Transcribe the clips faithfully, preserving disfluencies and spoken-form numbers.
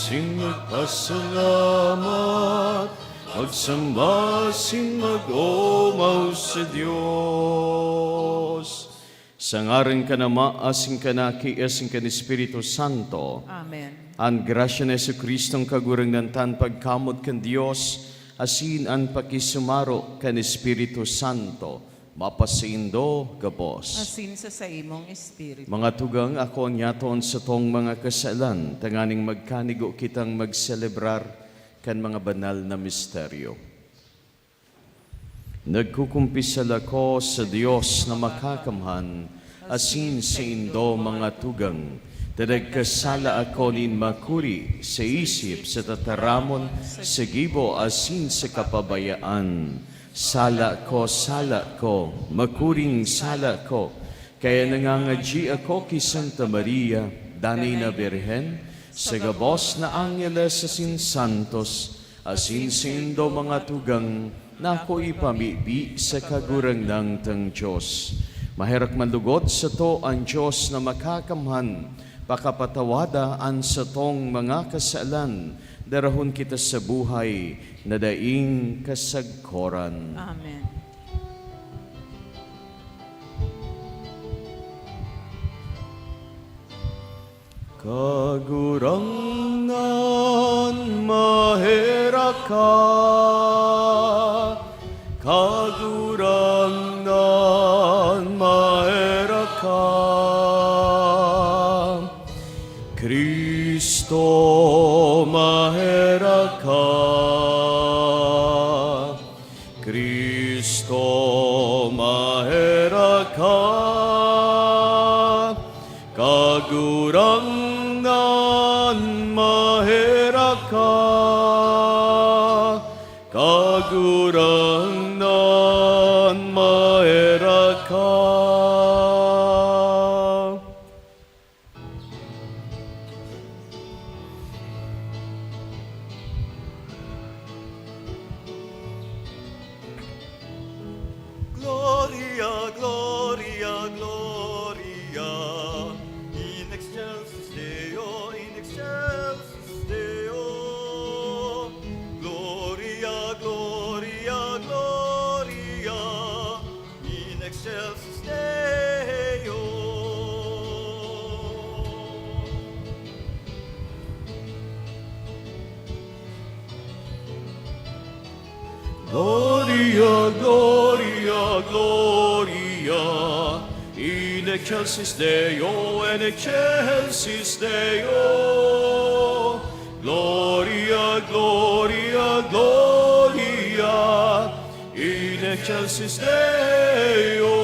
Sing magpasalamat, magsamba sing mag-omaw sa Dios. Sa ngaran kan Ama, asin kan Aki, asin kan Espiritu Santo. Amen. An grasya ni Jesu-Cristong Kagurangnan ta, an pagkamoot kan Dios, asin an pakisumaro kan Espiritu Santo, mapasaindo gabos. Asin sa saimong espiritu. Mga tugang, akoon niyato an satong mga kasalan, tanganing magkanigo kitang magselebrar kan mga banal na misteryo. Nagkukumpisal ako sa Dios na makakamhan, asin saindo, mga tugang, ta nagkasala ako nin makuri sa isip, sa tataramon, sa gibo, asin sa kapabayaan. Sala ko, sala ko, makuring sala ko! Kaya nangangadyi ako ki Santa Maria, danay na Birhen, sa gabos na angheles asin santos, asin saindo, mga tugang, na ako ipamibi sa Kagurangnan tang Dios. Maherak man lugod sato an Dios na makakamhan, pakapatawada an satong mga kasalan, darahon kita sa buhay na daing kasagkoran. Amen. Kagurangnan, maherak ka. Kagurangnan, maherak ka. Cristo, maherak ka. Cristo, maherak ka. Kagurangnan, maherak ka. Kagurangnan, maherak ka. Gloria, Gloria, Gloria, in excelsis Deo, in excelsis Deo. Gloria, Gloria, Gloria, in excelsis Deo. Gloria, Gloria, Gloria, in excelsis Deo, in excelsis Deo. Gloria, Gloria, Gloria, in excelsis Deo.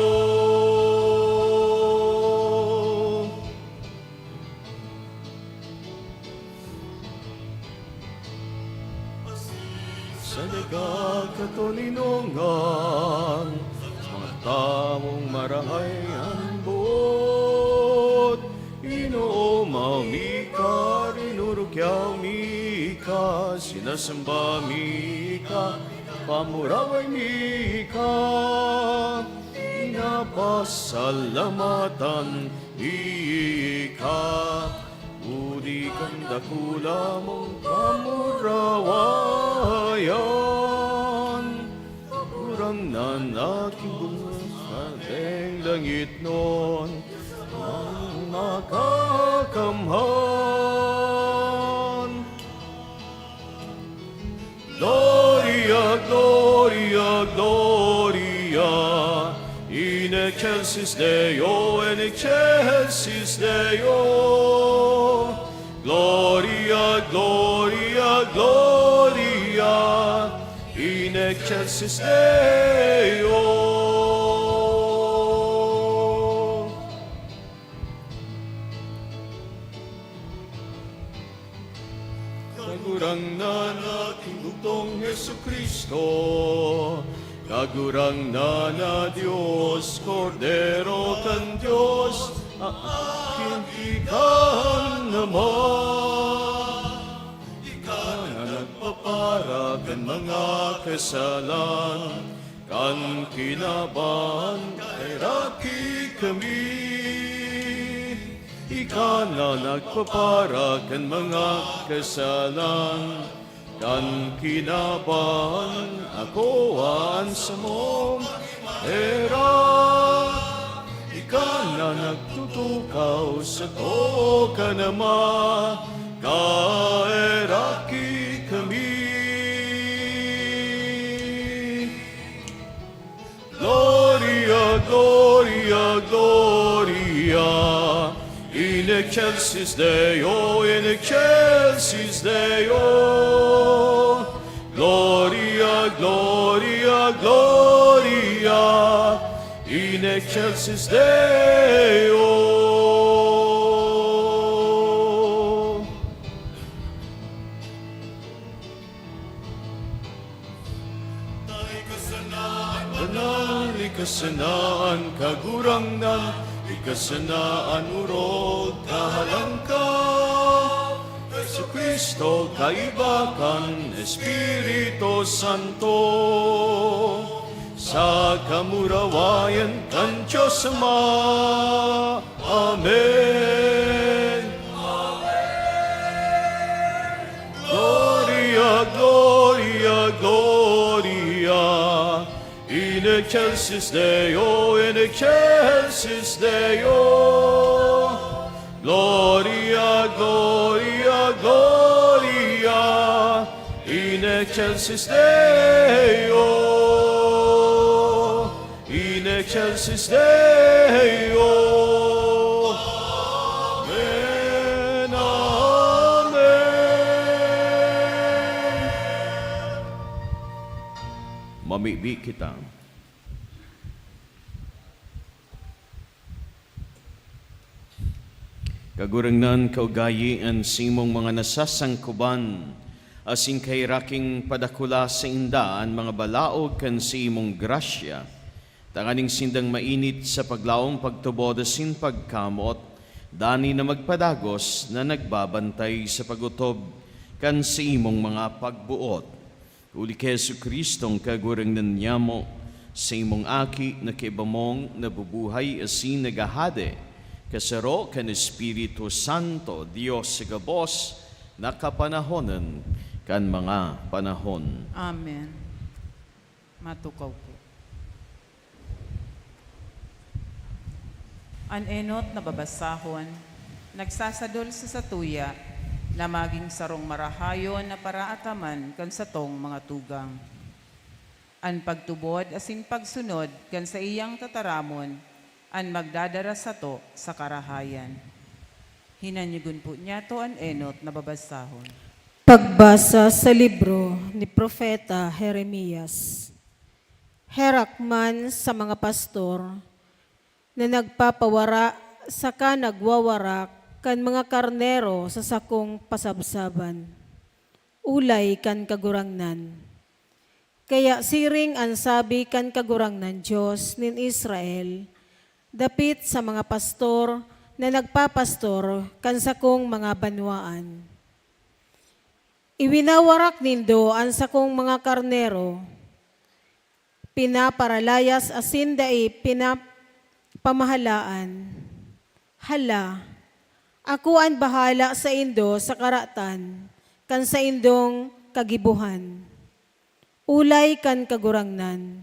Sa nagkakatoninongan, sa mga tawong marahay an boot, inoomaw mi ka, rinurukyaw mi ka, sinasamba mi ka, pamuraway mi ka, pinapasalamatan mi ka. Huli kan dakula mong kamurawayan, Kagurangnan, aking bunga sa langitnon, ang makakamhan. Gloria, Gloria, Gloria, in excelsis Deo, in excelsis Deo. Gloria, Gloria, Gloria, in excelsis Deo. Kagurangnan, aking bugtong Jesu-Cristo, Kagurangnan na Dios, Kordero kan Dios, akin ika naman. Ika na nagpapara kan mga kasalan, kan kinaban, kaheraki kami. Ika na nagpapara kan mga kasalan, kan kinaban, akoa an samong herak. Ika na nagtutukaw sa too kan Ama, kaheraki kami. Gloria, Gloria, Gloria. In excelsis Deo, in excelsis Deo. Gloria, Gloria, Gloria. In excelsis Deo. Banal, ika sana an Kagurangnan, ika sana an orog, kahalangka. Jesu-Cristo, kaiba kan Espiritu Santo, sa kamurawayan kan Dios Ama. Amen. Gloria, Gloria, Gloria. In excelsis Deo, in excelsis Deo. Gloria, Gloria, Gloria. In excelsis Deo. In excelsis Deo. Amen, amen. Mamibi kita. Kagurangnan, kaugayi an simong mga nasasangkuban, asin kaheraking padakula sainda an mga balaog kan simong grasya, tanganing sindang mainit sa paglaom, pagtubod asin pagkamot, dani na magpadagos na nagbabantay sa pag-otob kan simong mga pagboot. Huli ki Jesu-Cristong Kagurangnan nyamo, sa imong Aki na kaiba mong nabubuhay asin naghahade, kasaro kan Espiritu Santo, Dios sa gabos na kapanahonan kan mga panahon. Amen. Matukaw po. An enot na babasahon nagsasadol sa satuya na magin sarong marahayon na paraataman kan satong mga tugang. An pagtubod asin pagsunod kan saiyang tataramon an magdadara sato sa karahayan. Hinanyogon po niyato an enot na babasahon. Pagbasa sa libro ni Propeta Jeremias. Herak man sa mga pastor na nagpapawara saka nagwawarak kan mga karnero sa sakong pasabsaban, ulay kan Kagurangnan. Kaya siring an sabi kan Kagurangnan, Dios nin Israel, dapit sa mga pastor na nagpapastor kan sakong mga banwaan. Iwinawarak nindo an sakong mga karnero, pinaparalayas asin dai pinapamahalaan. Hala, ako an bahala saindo sa karatan kan saindong kagibohan, ulay kan Kagurangnan.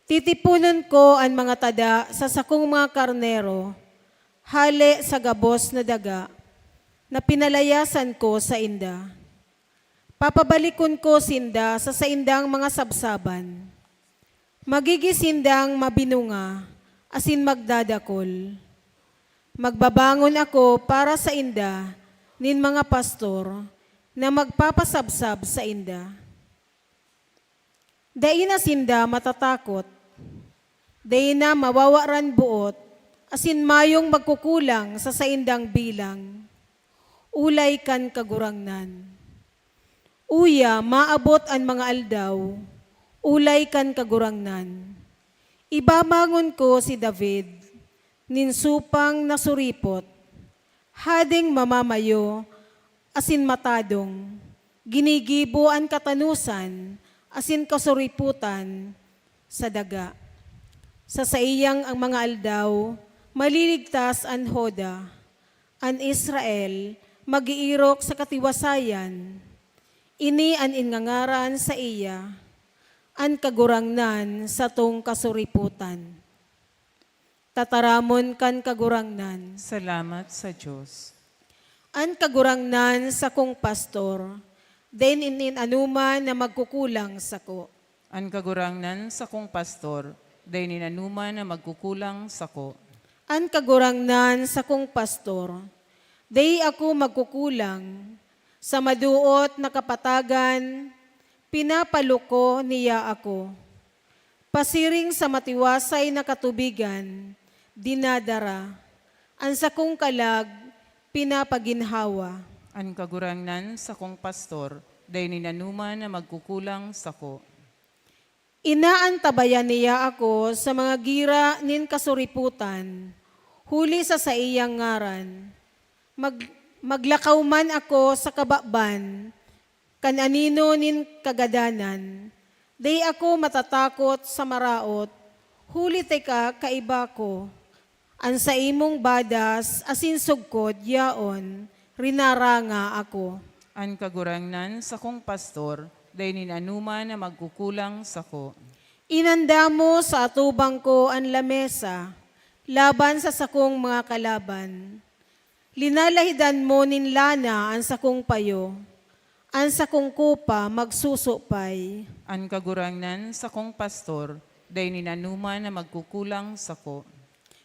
Titiponon ko an mga tada sa sakong mga karnero, hale sa gabos na daga na pinalayasan ko sainda. Papabalikon ko sinda sa saindang mga sabsaban. Magigi sindang mabinunga asin magdadakol. Magbabangon ako para sainda nin mga pastor na magpapasabsab sainda. Dai na sinda matatakot, dai na mawawaran boot, asin mayong magkukulang sa saindang bilang, ulay kan Kagurangnan. Uya, maabot an mga aldaw, ulay kan Kagurangnan. Ibabangon ko si David, nin supang nasuripot, hadeng mamamayo asin matadong, ginigibo an katanosan asin kasuripotan sa daga. Sa saiyang ang mga aldaw, maliligtas an Juda, An Israel mag-iirok sa katiwasayan. Ini an ingangaranan saiya, an Kagurangnan satong kasuripotan. Tataramon kan Kagurangnan. Salamat sa Dios. An Kagurangnan sakong pastor, dai nin anoman na magkukulang sako. An Kagurangnan sakong pastor, dai nin anoman na magkukulang sako. An Kagurangnan sakong pastor, dai ako magkukulang. Sa madoot na kapatagan, pinapaluko niya ako. Pasiring sa matiwasay na katubigan, dinadara. An sakong kalag, pinapaginhawa. An Kagurangnan sakong pastor, dai nin anoman na magkukulang sako. Inaantabayan niya ako sa mga gira nin kasuripotan, huli sa saiyang ngaran. Mag-, maglakaw man ako sa kababan kan anino nin kagadanan, dai ako matatakot sa maraot, huli ta ika kaiba ko. An saimong badas asin sugkod yaon, rinaranga ako. An Kagurangnan sakong pastor, dai nin anoman na magkukulang sako. Inanda mo sa atubang ko an lamesa laban sa sakong mga kalaban. Linalahidan mo nin lana an sakong payo, an sakong kopa magsusupay. An Kagurangnan sakong pastor, dai nin anoman na magkukulang sako.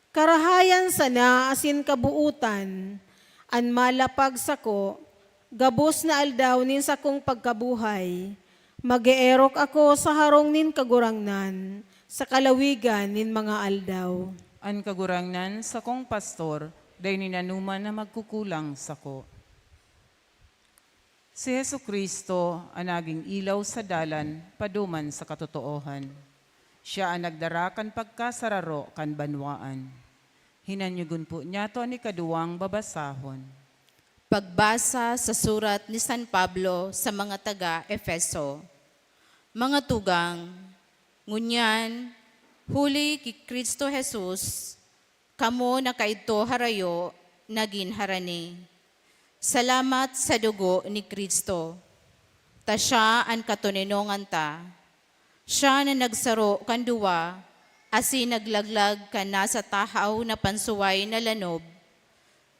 Karahayan sana asin kabootan an malapag sako, gabos na aldaw nin sakong pagkabuhay. Mag-eerok ako sa harong nin Kagurangnan sa kalawigan nin mga aldaw. An Kagurangnan sakong pastor, dai nin anoman na magkukulang sako. Si Jesu-Cristo an nagin ilaw sa dalan paduman sa katotoohan. Siya an nagdara kan pagkasararo kan banwaan. Hinanyogon po niyato an ikaduwang babasahon. Pagbasa sa surat ni San Pablo sa mga taga Efeso. Mga tugang, ngunyan, huli ki Cristo Jesus, kamo na kaidto harayo, nagin harani. Salamat sa dugo ni Cristo, ta siya an katoninongan ta. Siya na nagsaro kan duwa asin naglaglag kan nasa tahaw na pansuway na lanob.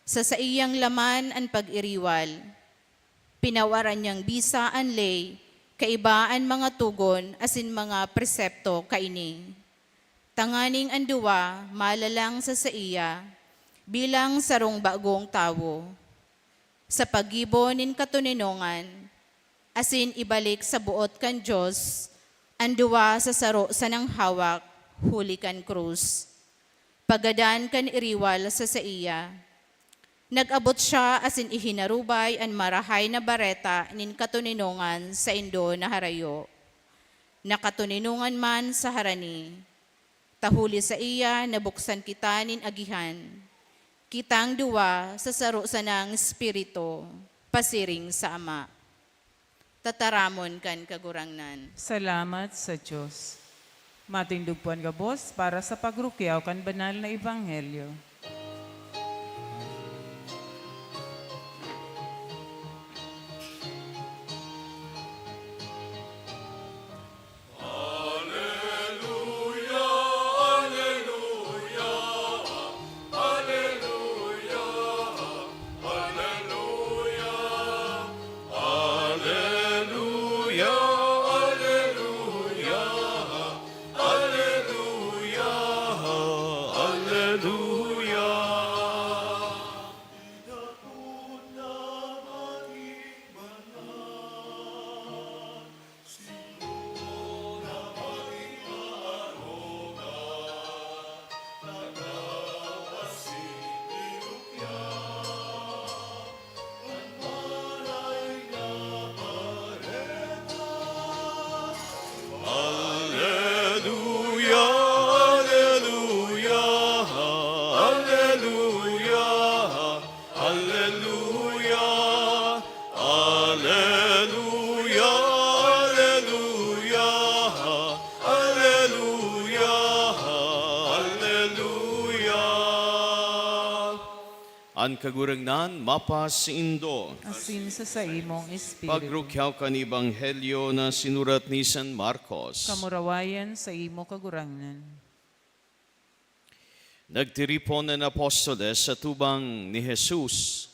Sa saiyang laman an pag-iriwal, pinawaran niyang bisa an ley kaiba an mga togon asin mga presepto kaini, tanganing an duwa malalang sa saiya bilang sarong bagong tawo. Sa paggibo nin katoninongan, asin ibalik sa boot kan Dios an duwa sa saro sanang hawak huli kan krus, pagadan kan iriwal sa saiya. Nag-abot siya asin ihinarubay an Marahay na Bareta nin katoninongan saindo na harayo, na katoninongan man sa harani. Ta huli saiya nabuksan kita nin agihan, kitang duwa sa saro sanang Espiritu, pasiring sa Ama. Tataramon kan Kagurangnan. Salamat sa Dios. Matindog po an gabos para sa pagrukyaw kan banal na ebanghelyo. Kagurangnan mapasaindo. Asin sa saimong espiritu. Pagrukyaw kan Ebanghelyo na sinurat ni San Marcos. Kamurawayan sa imo, Kagurangnan. Nagtiripon an apostoles sa tubang ni Jesus,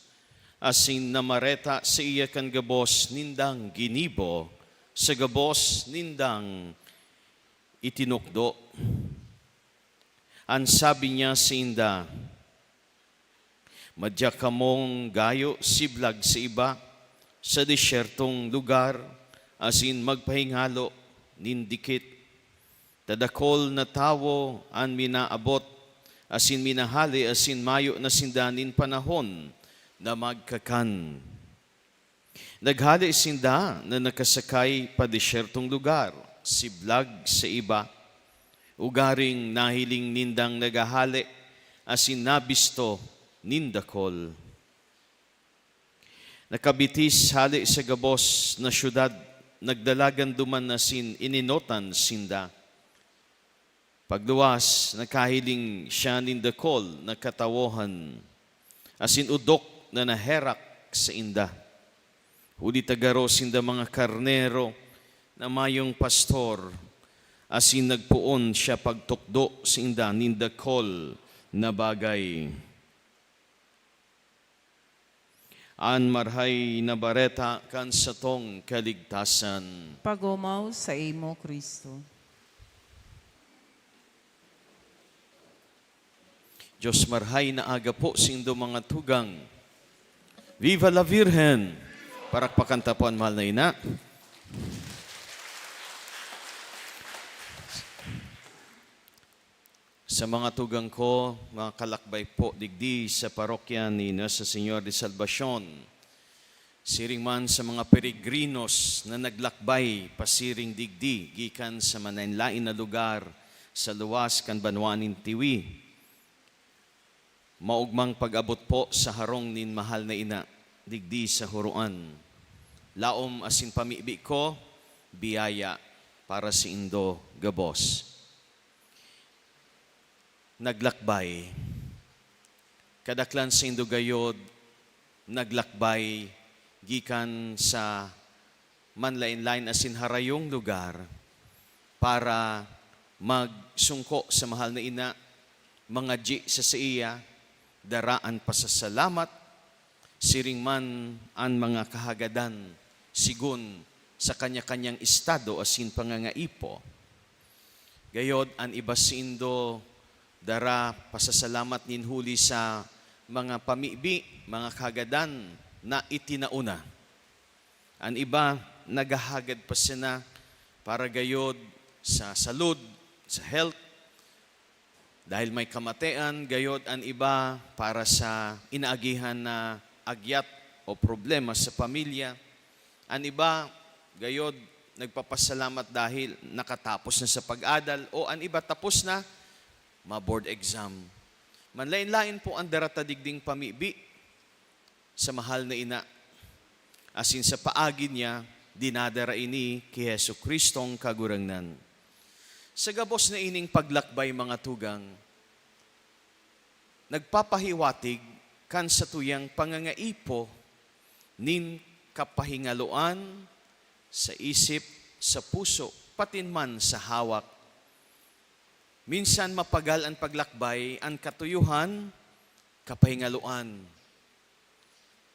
asin namareta saiya kan gabos nindang ginibo sa gabos nindang itinukdo. An sabi niya sainda, "Madya kamong gayo siblag sa iba, sa desyertong lugar, asin magpahingalo nin dikit. Ta dakul na tawo an minaabot asin minahale, asin mayo na sinda nin panahon na magkakan." Naghale sinda na nakasakay pa desyertong lugar, siblag sa iba, ugaring nahiling nindang naghahale asin nabisto nin dakul. Nakabitis hale sa gabos na syudad, nagdalagan duman asin inenotan sinda. Pagluwas, nakahiling siya nin dakul na katawohan, asin odok na naherak sainda. Huli ta garo sinda mga karnero na mayong pastor, asin nagpoon siya pagtukdo sainda nin dakul na bagay. An Marahay na Bareta kan satong kaligtasan. Pagomaw saimo, Cristo. Dios, marahay na aga po saindo mga tugang. Viva la Virgen! Parakpakan ta po an mahal na ina. Sa mga tugang ko, mga kalakbay po digdi sa parokya ni Nuestra Señora de Salvacion, siring man sa mga peregrinos na naglakbay pasiring digdi gikan sa manlaen-laen na lugar sa luwas kan banwaan nin Tiwi. Maogmang pag-abot po sa harong nin mahal na ina digdi sa Huroan. Laom asin pamibi ko, biyaya para saindo gabos. Naglakbay. Kadaklan saindo gayod naglakbay gikan sa manlaen-laen asin harayong lugar para magsungko sa mahal na ina, mangadyi sa saiya, dara an pasasalamat, siring man an mga kahagadan sigon sa kanya-kanyang estado asin pangangaipo. Gayod, an iba saindo dara pasasalamat nin huli sa mga pamibi, mga kahagadan na itinao na. An iba, naghahagad pa sana para gayod sa salud, sa health, dahil may kamatian, gayod an iba para sa inaagihan na agyat o problema sa pamilya. An iba, gayod, nagpapasalamat dahil nakatapos na sa pag-adal, o an iba tapos na, ma-board exam. Manlaen-laen po an dara ta digding pamibi sa mahal na ina, asin sa paagi niya, dinadara ini ki Jesu-Cristong Kagurangnan. Sa gabos na ining paglakbay, mga tugang, nagpapahiwatig kan satuyang pangangaipo nin kapahingaloan sa isip, sa puso, patin man sa hawak. Minsan mapagal an paglakbay, an katuyohan, kapahingaloan,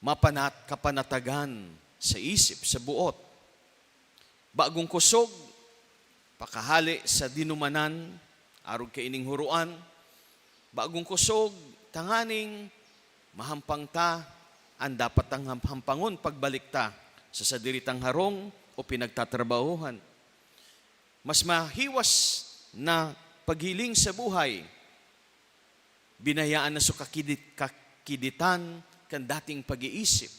mapanat-, kapanatagan sa isip, sa buot. Bagong kusog, pakahale sa dinumanan, arog kaining Huroan, bagong kusog, tanganing mahampang ta an dapat tang ham-, hampangon pagbalik ta sa sadiri tang harong o pinagtatrabahohan. Mas mahiwas na paghiling sa buhay, binayaan na sa kakidi-, kakiditan kan dating pag-iisip.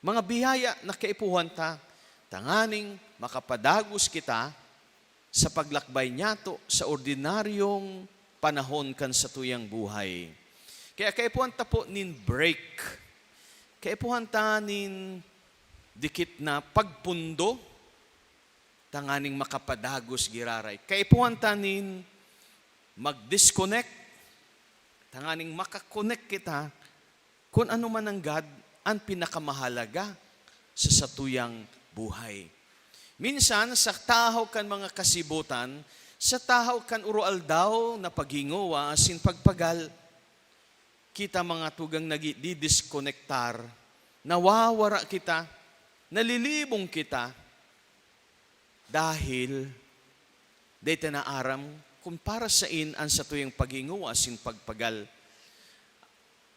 Mga biyaya na kaipuhan ta, tanganing makapadagos kita sa paglakbay niyato sa ordinaryong panahon kan satuyang buhay. Kaya kaipuhan ta po nin break. Kaipuhan ta nin dikit na pagpundo, tanganing makapadagos giraray. Kaipuhan ta nin mag-disconnect, tanganing makakonek kita Kun ano man nanggad an pinakamahalaga sa satuyang buhay. Minsan, sa tahaw kan mga kasibutan, sa tahaw kan uroaldaw na paghingowa asin pagpagal, kita mga tugang nagdidiskonektar, nawawara kita, nalilibong kita, dahil dai ta naaram kun para sain an satuyang paghingowa asin pagpagal.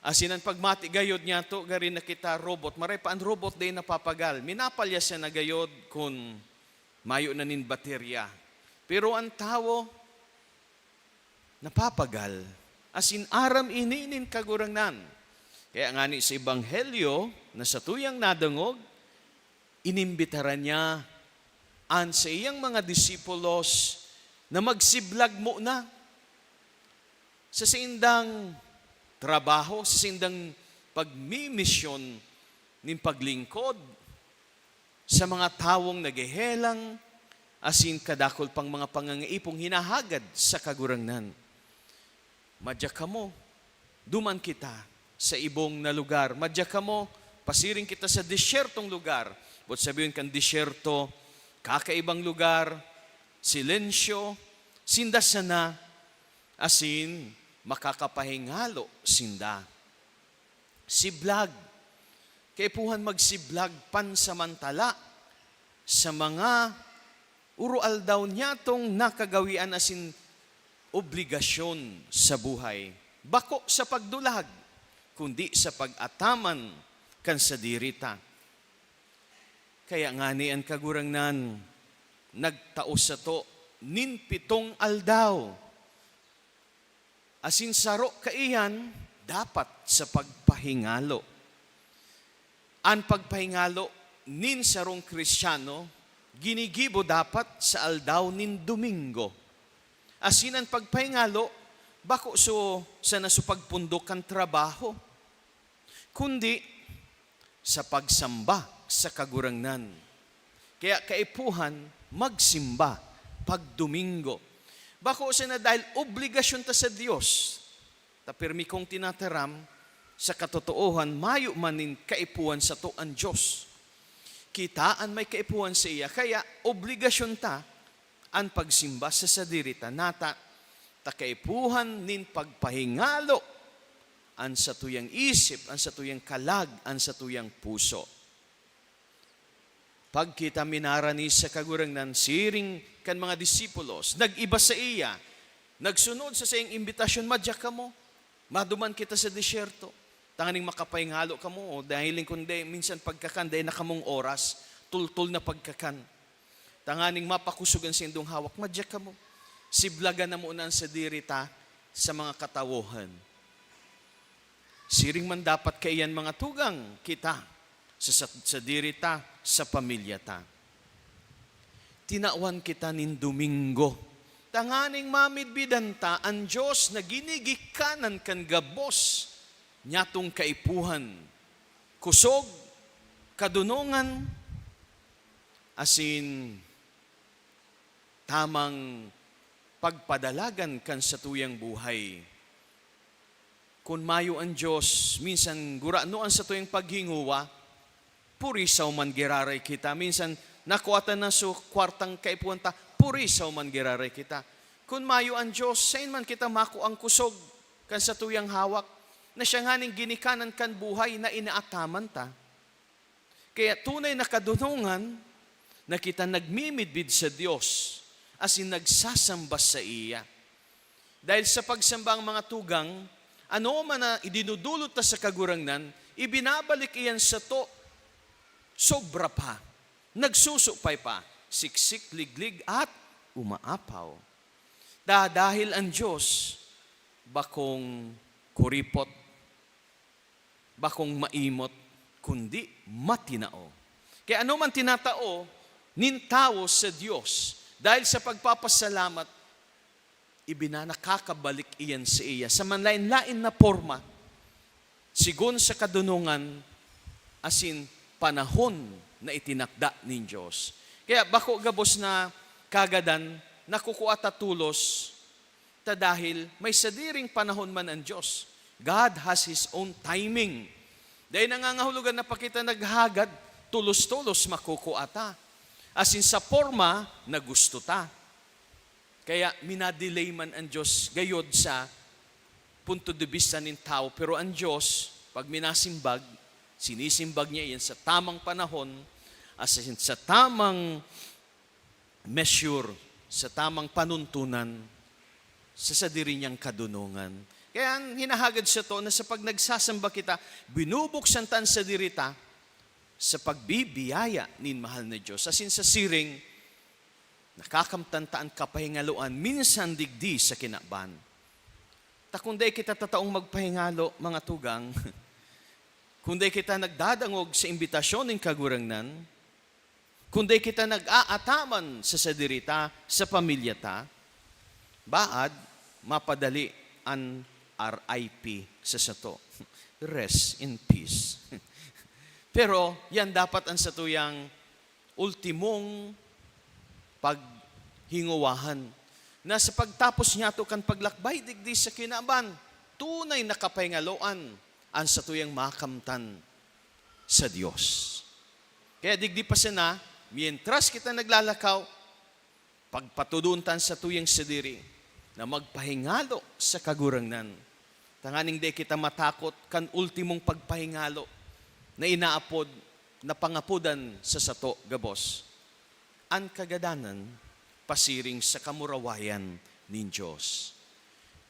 Asin an pagmati gayod niyato, gari na kita robot. Maray pa an robot dai napapagal. Minapalyas siya na gayod kun mayo na nin baterya. Pero an tawo, napapagal. Asin aram ini nin Kagurangnan. Kaya ngani sa Ebanghelyo na satuyang nadangog, inimbitaran niya an saiyang mga disipulos na magsiblag muna sa saindang trabaho, sa saindang pagmimisyon nin paglingkod sa mga tawong naghehelang, asin kadakul pang mga pangangaipong hinahagad sa Kagurangnan. Madya kamo, duman kita sa ibong na lugar. Madya kamo, pasiring kita sa disyertong lugar. Boot sabihon kan disyerto, kakaibang lugar, silensyo, sinda sana, asin makakapahingalo sinda. Siblag. Kaipuhan magsiblag pansamantala sa mga uroaldaw niyatong nakagawian asin obligasyon sa buhay. Bako sa pagdulag, kundi sa pag-ataman kan sadiri ta. Kaya ngani an Kagurangnan nagtao sato nin pitong aldaw, asin saro kaiyan dapat sa pagpahingalo. An pagpahingalo nin sarong Kristiyano ginigibo dapat sa aldaw nin Domingo, asin an pagpahingalo bako so sana so pagpundok kan trabaho, kundi sa pagsamba sa Kagurangnan. Kaya kaipuhan magsimba pag Domingo. Bako sana dahil obligasyon ta sa Dios, ta pirmi kong tinataram, sa katotoohan, mayo man nin kaipuhan sato an Dios. Kita an may kaipuhan saiya, kaya obligasyon ta an pagsimba sa sadiri ta. Nata, ta kaipuhan nin pagpahingalo an satuyang isip, an satuyang kalag, an satuyang puso. Pagkita minarani sa Kagurangnan, siring kan mga disipulos, nag-iba saiya, nagsunod sa saiyang imbitasyon, "Madya kamo, maduman kita sa disyerto, tanganing makapahingalo kamo, o dahil kundi minsan pagkakan, dai na kamong oras, tultol na pagkakan. Tanganing mapakosog an saindong hawak, madya kamo. Siblagan na muna an sadiri ta sa mga katawohan." Siring man dapat kaiyan, mga tugang, kita sa, sa, sadiri ta, sa pamilya ta. Tinawan kita nin Domingo tanganing mamidbidan ta an Dios na ginigikanan kan gabos niyatong kaipuhan, kusog, kadunongan, asin tamang pagpadalagan kan satuyang buhay. Kun mayo an Dios, minsan gurano an satuyang paghingowa, purisaw man giraray kita. Minsan, nakua ta na so kwartang kaipuhan ta, purisaw man giraray kita. Kun mayo an Dios, sain man kita makuang kusog kan satuyang hawak, na siya nganing ginikanan kan buhay na inaataman ta? Kaya tunay na kadunongan na kita nagmimidbid sa Dios asin nagsasamba saiya. Dahil sa pagsamba, mga tugang, anoman na idinudulot ta sa Kagurangnan, ibinabalik iyan sato sobra pa, nagsusupay pa, siksik, liglig, at umaapaw. Da-, dahil ang Diyos bakong kuripot, bakong maimot, kundi matinao. Kaya anoman tinatao nin tawo sa Dios, dahil sa pagpapasalamat, ibinanakakabalik iyan saiya sa manlaen-laen na porma, sigon sa kadunongan asin panahon na itinakda nin Dios. Kaya bako gabos na kagadan, nakukua ta tolos, ta dahil may sadiring panahon man an Dios. God has His own timing. Dai nangangahulugan na pa kita naghagad, tolos-tolos makukua ta. Asin sa porma na gusto ta. Kaya mina-delay man an Dios gayod sa punto de bista nin tawo, pero an Dios, pag minasimbag, sinisimbag niya iyan sa tamang panahon, asin sa tamang measure, sa tamang panuntunan, sa sadiri niyang kadonongan. Kaya an hinahagad sato na sa pag nagsasamba kita, binubuksan ta an sadiri ta sa pagbibiyaya nin mahal na Dios. Asin sa siring, nakakamtan ta an kapahingaloan minsan digdi sa kinaban. Ta kun dai kita tataong magpahingalo, mga tugang, kun dai kita nagdadangog sa imbitasyon nin Kagurangnan, kun dai kita nag-aataman sa sadiri ta, sa pamilya ta, baad mapadali an R I P sa sato. Rest in peace. Pero yan dapat an satuyang ultimong paghingowahan, na sa pagtapos niyato kan paglakbay digdi sa kinaban, tunay na kapahingaloan an satuyang makamtan sa Dios. Kaya digdi pa sana, mientras kita naglalakaw, pagpatodon ta an satuyang sadiri na magpahingalo sa Kagurangnan, tanganing dai kita matakot kan ultimong pagpahingalo na inaapod, na pangapodan sa sato gabos, an kagadanan pasiring sa kamurawayan nin Dios.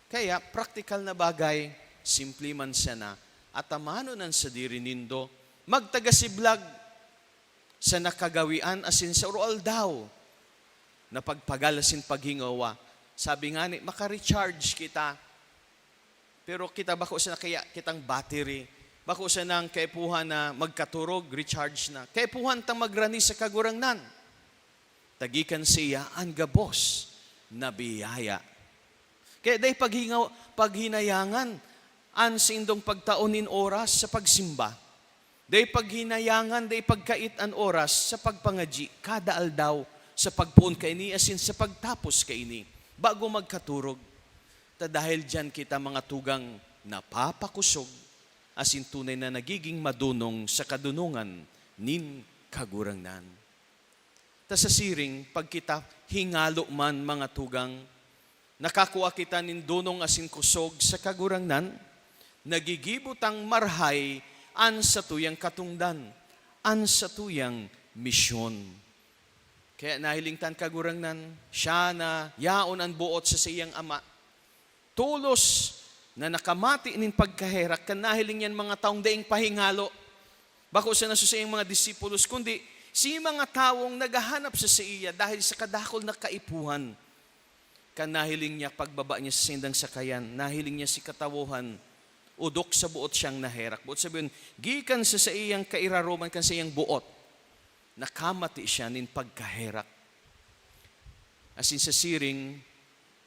Kaya, praktikal na bagay, simple man sana, atamanon an sadiri nindo, magtagasiblag sa nakagawian asin sa uro-aldaw na pagpagal asin paghingowa. Sabi ngani, maka-recharge kita. Pero kita bako sana kaya kitang battery, bako sanang kaipuhan na magkaturog, recharge na. Kaipuhan tang magrani sa Kagurangnan. Ta gikan saiya an gabos na biyaya. Kaya dai paghingaw-, paghinayangan an saindong pagtao nin oras sa pagsimba. Dai paghinayangan, dai pagkait an oras sa pagpangadyi kada aldaw, sa pagpoon kaini asin sa pagtapos kaini, bago magkaturog. Ta dahil diyan kita, mga tugang, napapakosog asin tunay na nagiging madonong sa kadonongan nin Kagurangnan. Ta sa siring, pag kita hingalo man, mga tugang, nakakua kita nin donong asin kosog sa Kagurangnan, nagigibo tang marahay an satuyang katongdan, an satuyang misyon. Kaya nahiling ta an Kagurangnan, siya na yaon an boot sa saiyang Ama. Tolos na nakamati nin pagkaherak kan nahiling niyan mga tawong daing pahingalo. Bako sana sa saiyang mga disipulos, kundi si mga tawong naghahanap sa saiya dahil sa kadakul na kaipuhan. Kan nahiling niya pagbaba niya sa saindang sakayan, nahiling niya si katawohan, odok sa boot siyang naherak. Boot sabihin, gikan sa saiyang kairaroman, kan saiyang boot, nakamati siya nin pagkaherak. Asin sa siring,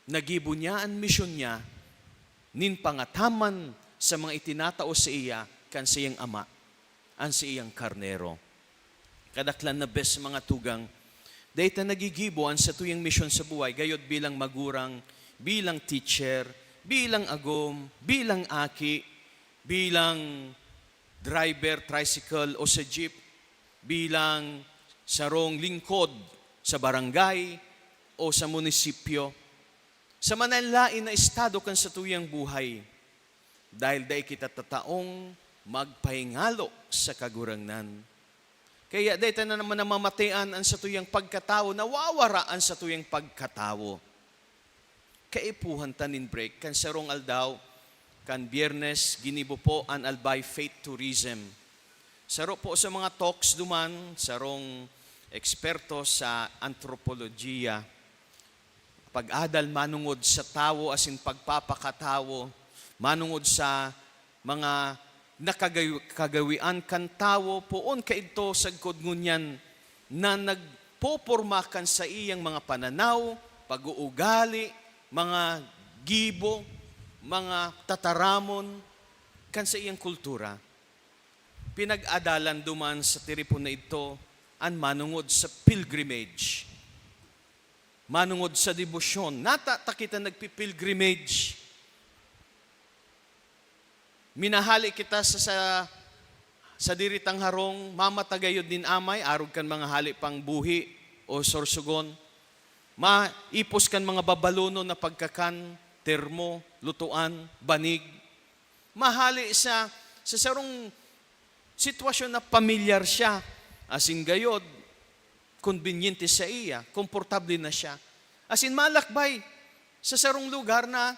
nagibo niya an misyon niya nin pangataman sa mga itinatao saiya kan saiyang Ama, an saiyang karnero. Kadaklan na bes, mga tugang, dai ta nagigibo an satuyang misyon sa buhay, gayod bilang magurang, bilang teacher, bilang agom, bilang aki, bilang driver, tricycle o sa jeep, bilang sarong lingkod sa barangay o sa munisipyo, sa manlaen-laen na estado kan satuyang buhay, dahil dai kita tataong magpahingalo sa Kagurangnan. Kaya dai ta na naman namamatian an satuyang pagkatawo, nawawara an satuyang pagkatawo. Kaipuhan ta nin break. Kan sarong aldaw, kan Biyernes, ginibo po an Albay Faith Tourism. Saro po sa mga talks duman, sarong eksperto sa antropolohiya, pag-adal manongod sa tawo asin pagpapakatawo, manongod sa mga nakagaw-, kagawian kan tawo poon kaidto sagkod ngunyan na nagpoporma kan saiyang mga pananaw, pag-uugali, mga gibo, mga tataramon kan saiyang kultura. Pinag-adalan duman sa tiripon na idto an manongod sa pilgrimage, manongod sa debosyon. Nata ta kita nagpi-pilgrimage. Minahali kita sa, sa Sadiri tang harong, mamata gayod nin amay, arog kan mga hale pang buhi o sorsogon. Maipos kan mga babalonon na pagkakan, termo, lutoan, banig. Mahale siya sa sarong sitwasyon na pamilyar siya, asin gayod, kombinyente saiya, komportable na siya. Asin malakbay sa sarong lugar na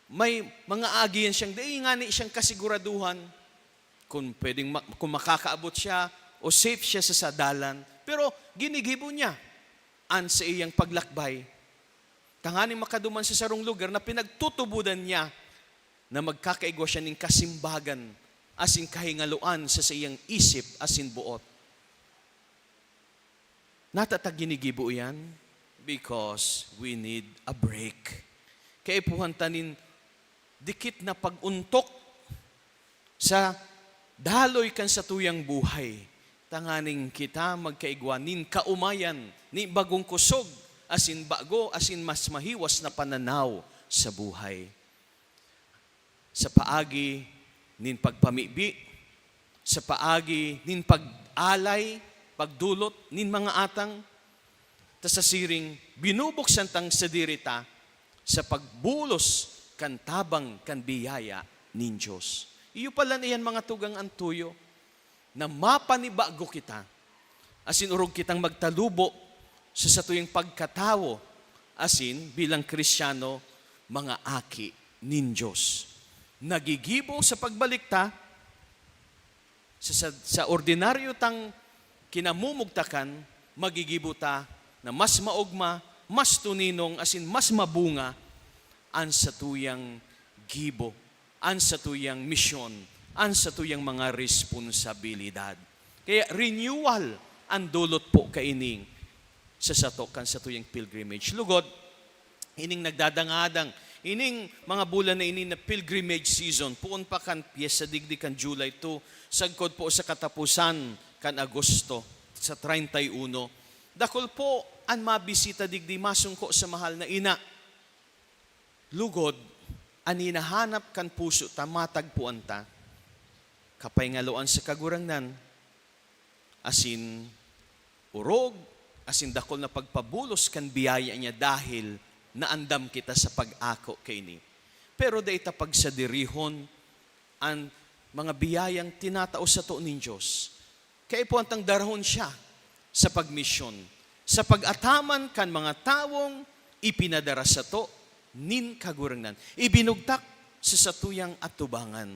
may mga agihan siyang dai ngani siyang kasiguraduhan kung pwedeng ma-, kung makakaabot siya o safe siya sa, sa dalan. Pero ginigibo niya an saiyang paglakbay, tanganing makaduman sa sarong lugar na pinagtutubodan niya na magkakaigwa siya nin kasimbagan asin kahingaloan sa saiyang isip asin boot. Nata ta ginigibo iyan? Because we need a break. Kaipuhan ta nin dikit na pag-ontok sa daloy kan satuyang buhay, tanganing kita magkaigwa nin kaomayan, nin bagong kusog, asin bago, asin mas mahiwas na pananaw sa buhay. Sa paagi nin pagpamibi, sa paagi nin pag-alay, pagdolot nin mga atang, ta sa siring, binubuksan tang sadiri ta sa pagbulos kan tabang kan biyaya nin Dios. Iyo pala na iyan, mga tugang, an tuyo na mapanibago kita, asin orog kitang magtalubo sa satuyang pagkatawo, asin bilang Cristiano, mga aki nin Dios. Nagigibo sa pagbalik ta, sa, sa, sa ordinaryo tang kinamumugtakan, magigibo ta na mas maogma, mas tuninong, asin mas mabunga an satuyang gibo, an satuyang misyon, an satuyang mga responsabilidad. Kaya renewal an dolot po kaining sa sato kan satuyang pilgrimage. Lugod, ining nagdadangadang, ining mga bulan na ini na pilgrimage season, poon pa kan pyesta digdi kan July two, sagkod po sa kataposan kan Agosto, sa treinta y uno. Dakul po an mabisita digdi masungko sa mahal na ina. Lugod, an hinahanap kan puso ta, matagpuan ta, kapahingaloan sa Kagurangnan, asin orog, asin dakul na pagpabulos kan biyaya niya dahil naandam kita sa pag-ako kaini. Pero dai ta pagsadirihon an mga biyayang tinatao sato nin Dios. Kaipuhan tang darahon siya sa pagmisyon, sa pag-ataman kan mga tawong ipinadara sato nin Kagurangnan, ibinugtak sa satuyang atubangan,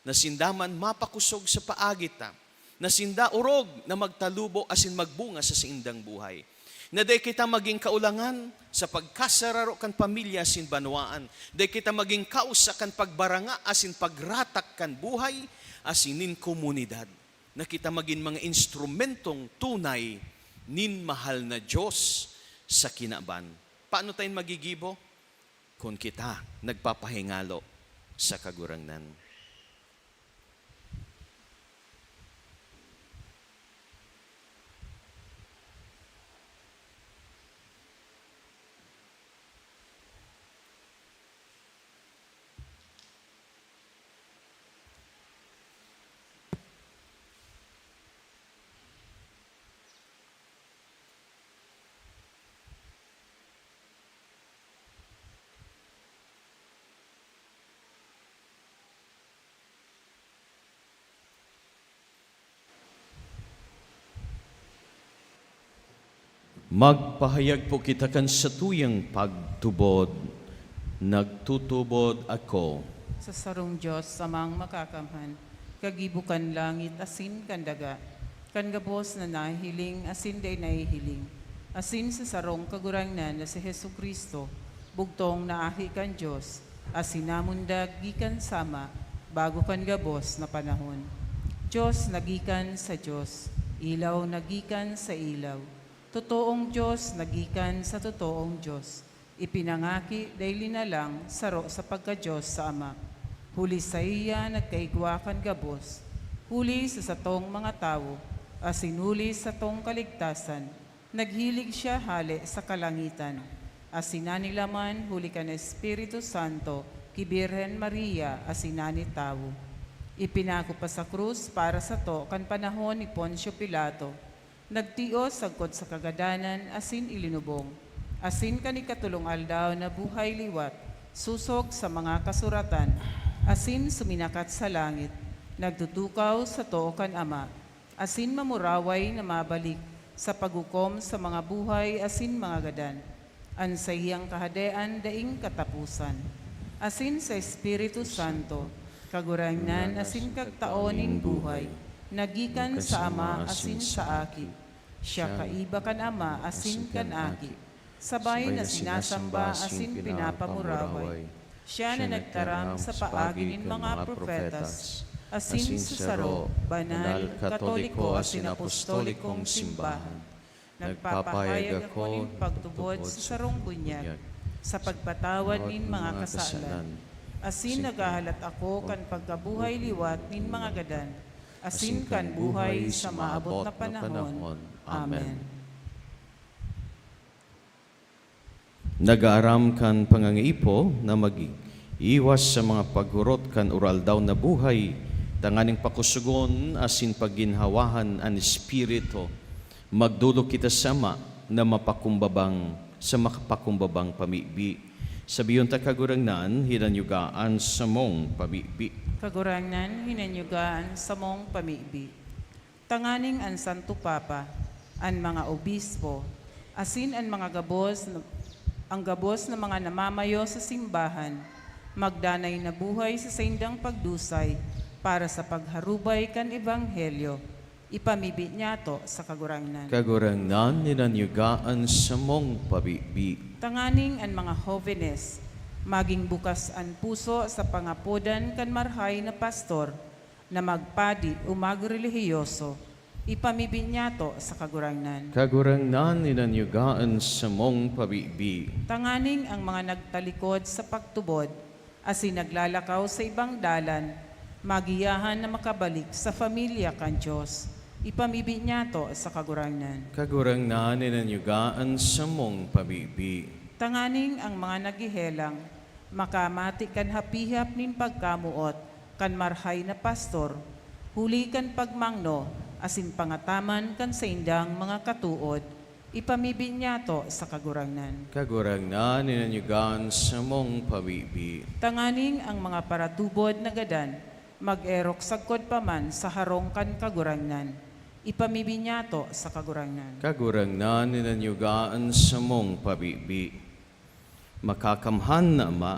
na sinda man mapakosog sa paagi ta, na sinda orog na magtalubo asin magbunga sa saindang buhay. Na dai kita magin kaulangan sa pagkasararo kan pamilya asin banwaan. Dai kita magin kausa kan pagbaranga asin pagratak kan buhay asin nin komunidad. Na kita magin mga instrumentong tunay nin mahal na Dios sa kinaban. Paano tayo magigibo? Kun kita nagpapahingalo sa Kagurangnan. Magpahayag po kita kan satuyang pagtubod. Nagtutubod ako sa sarong Dios, Amang Makakamhan, kagibo kan langit asin kan daga, kan gabos na nahihiling asin dai nahihiling, asin sa sarong Kagurangnan na si Jesu-Cristo, bugtong na Aki kan Dios, asin namundag gikan sa Ama, bago kan gabos na panahon. Dios na gikan sa Dios, ilaw na gikan sa ilaw, totoong Dios na gikan sa totoong Dios, ipinangaki dai linalang saro sa pagka-Dios sa Ama. Huli saiya nagkaigwa kan gabos, huli sa satong mga tawo, asin huli satong kaligtasan, naghilig siya hale sa kalangitan, asin nanilaman huli kan Espiritu Santo ki Birhen Maria asin nanitawo. Ipinako pa sa krus para sato kan panahon ni Poncio Pilato. Nagtios sagkod sa kagadanan asin ilinubong, asin kan ikatolong aldaw nabuhay liwat, sosog sa mga kasuratan, asin suminakat sa langit, nagtutukaw sa too kan Ama, asin mamuraway na mabalik sa paghukom sa mga buhay asin mga gadan. An saiyang kahadean daing kataposan. Asin sa Espiritu Santo, Kagurangnan asin Kagtao nin buhay, nagikan sa Ama asin sa Aki. Siya kaiba kan Ama asin kan Aki, sabay na sinasamba asin pinapamuraway. Siya na nagtaram sa paagi nin mga propetas, asin sa saro, banal, katoliko asin apostolikong simbahan. Nagpapahayag ako nin pagtubod sa sarong bunyag, sa pagpatawad nin mga kasalan. Asin naghahalat ako kan pagkabuhay liwat nin mga gadan, asin kan buhay sa maabot na panahon. Amen. Nag-aaram kan pangangaipo na mag-iwas sa mga pagurot kan uraldaw na buhay, tanganing pakusogon asin pagginhawahan an espiritu. Magdolok kita sa Ama na mapakumbabang, sa makapakumbabang pamibi. Sabihon ta, Kagurangnan, hinanyuga an samong pamibi. Kagurangnan, hinanyuga an samong pamibi. Tanganing an Santo Papa, an mga obispo, asin an mga gabos na, ang gabos na mga namamayo sa simbahan, magdanay na buhay sa saindang pagdusay para sa pagharubay kan Ebanghelyo. Ipamibi niyato sa Kagurangnan. Kagurangnan, hinanyuga an samong pamibi. Tanganing an mga hobenes, magin bukas an puso sa pangapodan kan marhay na pastor, na magpadi o magrelihiyoso, ipamibi niyato sa Kagurangnan. Kagurangnan, hinanyuga an samong pamibi. Tanganing an mga nagtalikod sa pagtubod, asin naglalakaw sa ibang dalan, magiyahan na makabalik sa pamilya kan Dios. Ipamibi niyato sa Kagurangnan. Kagurangnan, hinanyuga an samong pamibi. Tanganing an mga naghehelang, makamati kan hapihap nin pagkamoot kan marhay na pastor, huli kan pagmangno asin pangataman kan saindang mga katood, ipamibi niyato sa Kagurangnan. Kagurangnan, hinanyuga an samong pamibi. Tanganing an mga paratubod na gadan mag-erok sagkod pa man sa harong kan Kagurangnan, ipamibi niyato sa Kagurangnan. Kagurangnan, hinanyuga an samong pamibi. Makakamhan na Ama,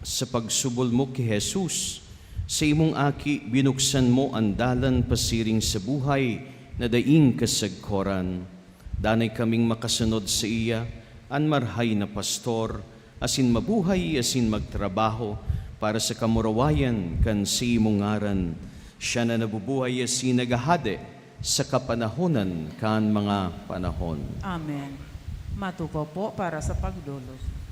sa pagsubol mo ki Jesus, sa imong Aki binuksan mo an dalan pasiring sa buhay na daing kasagkoran. Danay kaming makasunod saiya, an marhay na pastor, asin mabuhay asin magtrabaho para sa kamurawayan kan saimong ngaran. Siya na nabubuhay asin naghahade sa kapanahonan kan mga panahon. Amen. Matukaw po para sa pagdolok.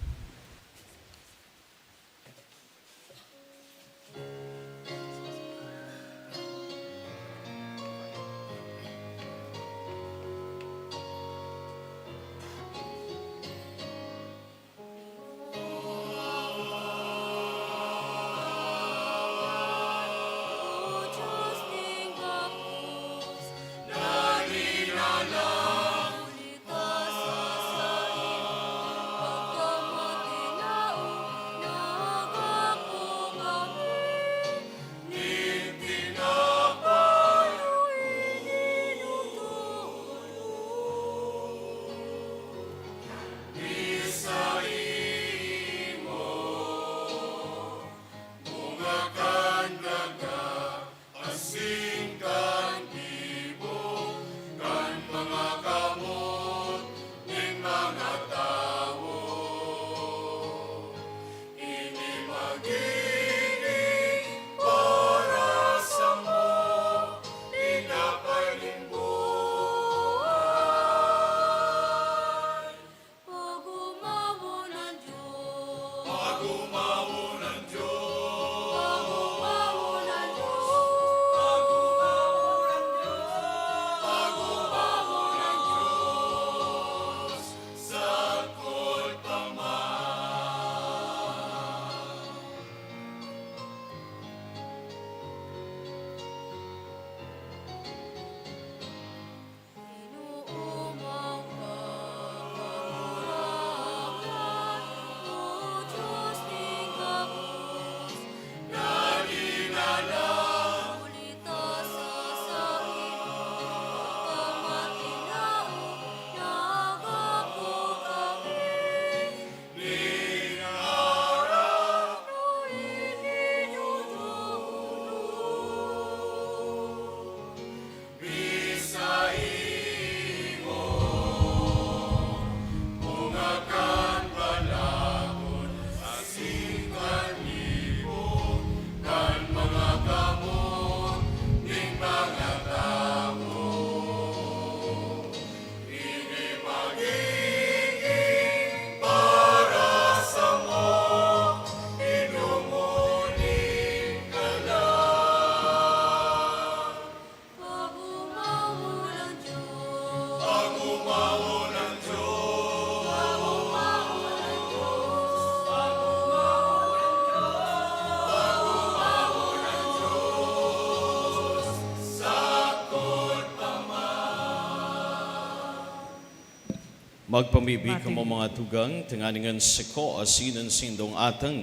Magpamibi kamo, mga tugang, tanganing an sako asin an saindong atang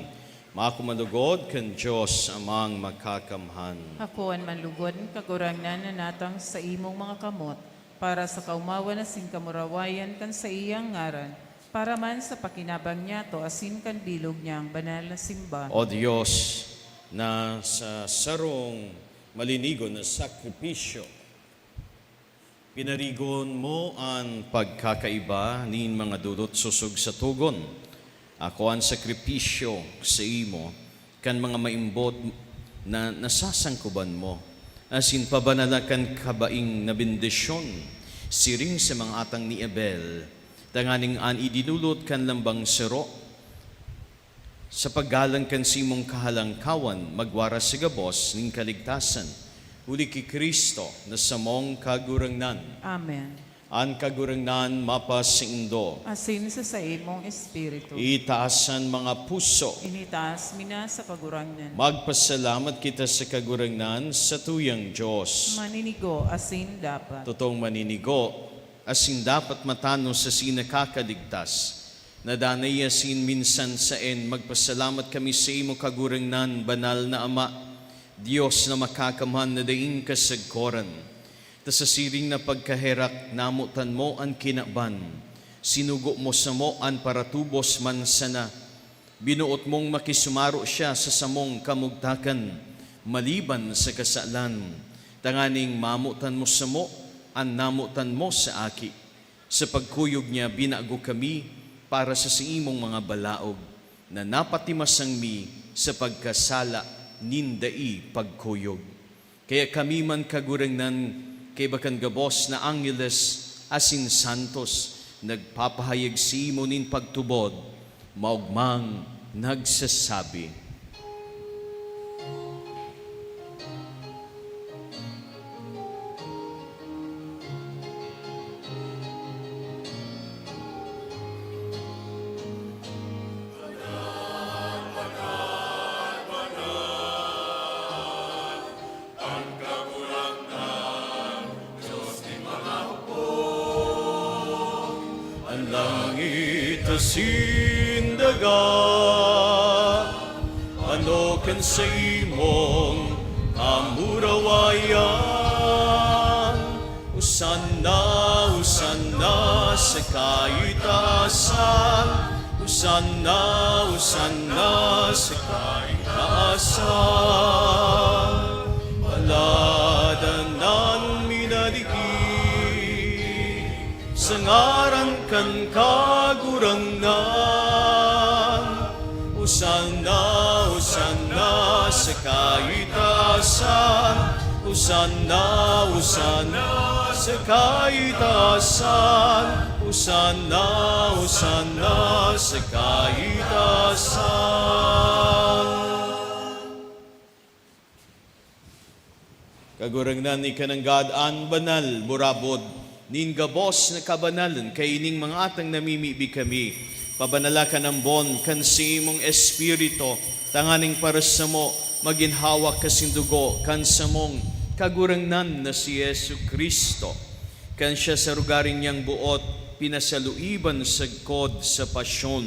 makumalugod kan Dios Amang Makakamhan. Ako an manlugod, Kagurangnan, na natang sa imong mga kamot, para sa kaomawan asin kamurawayan kan saiyang ngaran, para man sa pakinabang niyato asin kan bilog niyang banal na simbahan. O Dios, na sa sarong malinigon na sakripisyo, pinarigon mo an pagkakaiba nin mga dulot sosog sa togon. Ako an sakripisyo sa imo kan mga maimbod na nasasangkuban mo, asin pabanala kan kabaing na bendisyon, siring sa mga atang ni Abel, tanganing an idinulot kan lambang saro sa paggalang kan simong kahalangkawan, magwaras sa gabos nin kaligtasan, huli ki Cristo na samong Kagurangnan. Amen. An Kagurangnan mapasaindo. Asin sa saimong espiritu. Itaas an mga puso. Initaas mi na sa Kagurangnan. Magpasalamat kita sa Kagurangnan, sa tuyang Dios. Maninigo asin dapat. Totong maninigo asin dapat matanos asin nakakaligtas. Nadanay asin minsan saen, magpasalamat kami saimo, Kagurangnan, banal na Ama, Dios na makakamhan na daing kasagkoran. Ta sa siring na pagkaherak, namotan mo an kinaban. Sinugo mo samo an paratubos man sana. Binoot mong makisumaro siya sa samong kamugtakan, maliban sa kasalan, tanganing mamotan mo samo an namotan mo sa Aki. Sa pagkuyog niya, binago kami para sa saimong mga balaog, na napatimasang mi sa pagkasala nin dai pagkuyog. Kaya kami man, Kagurangnan, kaiba kan gabos na angheles asin santos, nagpapahayag saimo nin pagtubod, maogmang nagsasabi. An langit asin daga, ano kan saimong kamurawayan. Hosanna, Hosanna sa kaitaasan. Hosanna, Hosanna sa kaitaasan. Paladan an minadiki sa ngaran kan Kagurangnan. Hosanna, Hosanna sa kaitaasan. Hosanna, Hosanna sa kaitaasan. Hosanna, Hosanna sa kaitaasan. Kagurangnan, ika nanggad an banal, burabod nin gabos na kabanalan, kaining mga atang namimibi kami. Pabanala kan ambon kan saimong Espiritu, tanganing para samo magin hawak asin dugo kan samong Kagurangnan na si Jesu-Cristo. Kan siya sa rogaring niyang boot pinasaluiban sagkod sa pasyon,